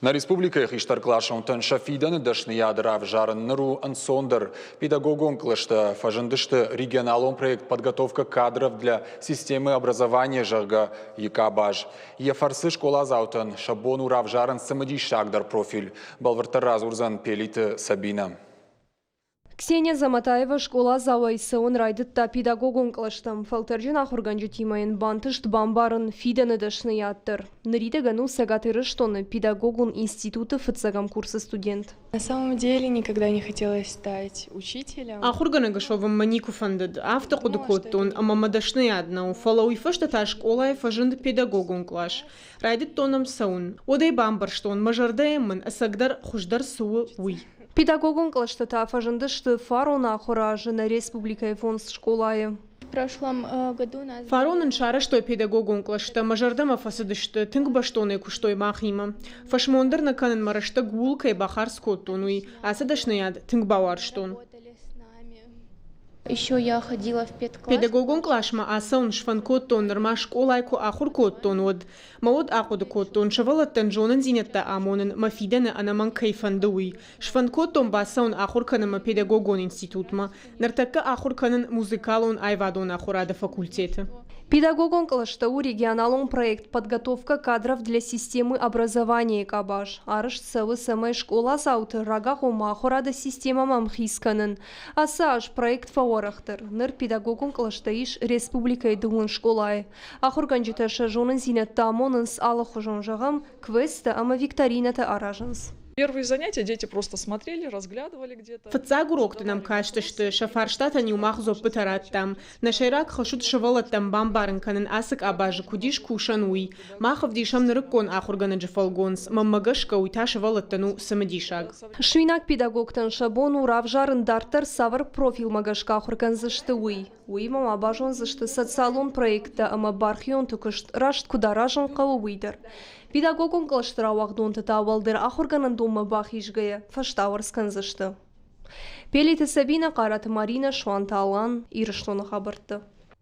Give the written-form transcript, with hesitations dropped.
Нӕ республикӕйы хистӕркъласонтӕн сӕ фидӕны дӕсныйад равзарын ныр у ӕнцондӕр. Педагогон кълӕстӕ фӕзындысты регионалон проект «Подготовка кадров для системы образования», зӕгъгӕ, йы къабаз. Йӕ фӕрцы скъоладзаутӕн сӕ бон у равзарын цымыдисагдӕр профиль. Бӕлвырддӕр радзурдзӕн Пелиты Сабинӕ. Ксения Заматаева скъоладзауӕй цӕуын райдыдта педагогон кълӕстӕм. Фӕлтӕрджын ахуыргӕнджытимӕ йын бантыст бамбарын фидӕны дӕсныйад дӕр. Ныридӕгӕн у Цӕгат Ирыстоны педагогон институты фыццӕгӕм курсы студент. На самом деле никогда не хотелось стать учителем. Ахуыргӕнӕг суӕвын мӕ никуы фӕндыд. Афтӕ хъуыды кодтон, ӕмӕ мӕ дӕсныйад нӕу, фӕлӕ уый фӕстӕ та скъолайы фӕзынд педагогон кълас. Райдыдтон ӕм цӕуын. Уӕд ӕй бамбӕрстон, мӕ зӕрдӕйы мын ӕцӕгдӕр хуыздӕр цы у, уый. Педагогон кълӕстӕ та фӕзындысты фарон ахуыры азы нӕ республикӕйы фондз скъолайы. Фарон нын сарӕзтой педагогон кълӕстӕ, мӕ зӕрдӕмӕ фӕцыдысты, тынг бӕстонӕй куыстой махимӕ. Фӕсмон дӕр нӕ кӕнын мӕ рӕстӕг ууыл кӕй бахардз кодтон, уый. Ацы дӕсныйад тынг бауарзтон. Еще я ходила в педкласс. Педагогон къласмӕ ацӕуын сфӕнд кодтон, нырма скъолайы куы ахуыр кодтон, уӕд. Мӕ уд ахъуыды кодтон, сывӕллӕттӕн зонындзинӕдтӕ амонын мӕ фидӕны ӕнӕмӕнг кӕй фӕнды, уый. Сфӕнд кодтон бацӕуын ахуыр кӕнынмӕ педагогон институтмӕ. Ныртӕккӕ ахуыр кӕнын музыкалон-аивадон ахуырады факультеты. Педагогон кълӕстӕ у регионалон проект «Подготовка кадров для системы образования» къабаз. Арӕзт цӕуы, цӕмӕй скъоладзауты рагагъоммӕ ахуырады системӕмӕ ӕмхиц кӕнын. Ацы аз проект фӕуӕрӕхдӕр. Ныр педагогон кълӕстӕ ис республикӕйы дыууын скъолайы. Ахуыргӕнджытӕ сӕ зонындзинӕдтӕ амонынц алыхуызон, зӕгъӕм, квесттӕ ӕмӕ викторинӕтӕ аразынц. Первые занятия дети просто смотрели, разглядывали где-то. Фыццаг урокты нӕм кастысты, сӕ фарстатӕн-иу мах дзуаппытӕ радтам. Нӕ сӕйраг хӕс уыд сывӕллӕттӕн бамбарын кӕнын ацы къабазы куыд ис кусӕн, уый. Мах ӕвдисӕм нырыккон ахуыргӕнӕджы фӕлгонц, мӕнмӕ гӕсгӕ уый та сывӕллӕттӕн у цымыдисаг. Суинаг педагогтӕн сӕ бон у равзарын дарддӕр цавӕр профилмӕ гӕсгӕ ахуыр кӕндзысты, уый. Уыимӕ ма базондзысты социалон проекттӕ ӕмӕ бархионты куыст раст куыд аразын хъӕуы, уый дӕр. Педагогон кълӕсты рауагъдонты та уӕлдӕр ахуыргӕнӕндонмӕ бахизгӕйӕ фӕстауӕрц кӕндзысты. Пелиты Сабинӕ, Хъараты Маринӕ, Суанты Алан, Ирыстоны хабӕртты.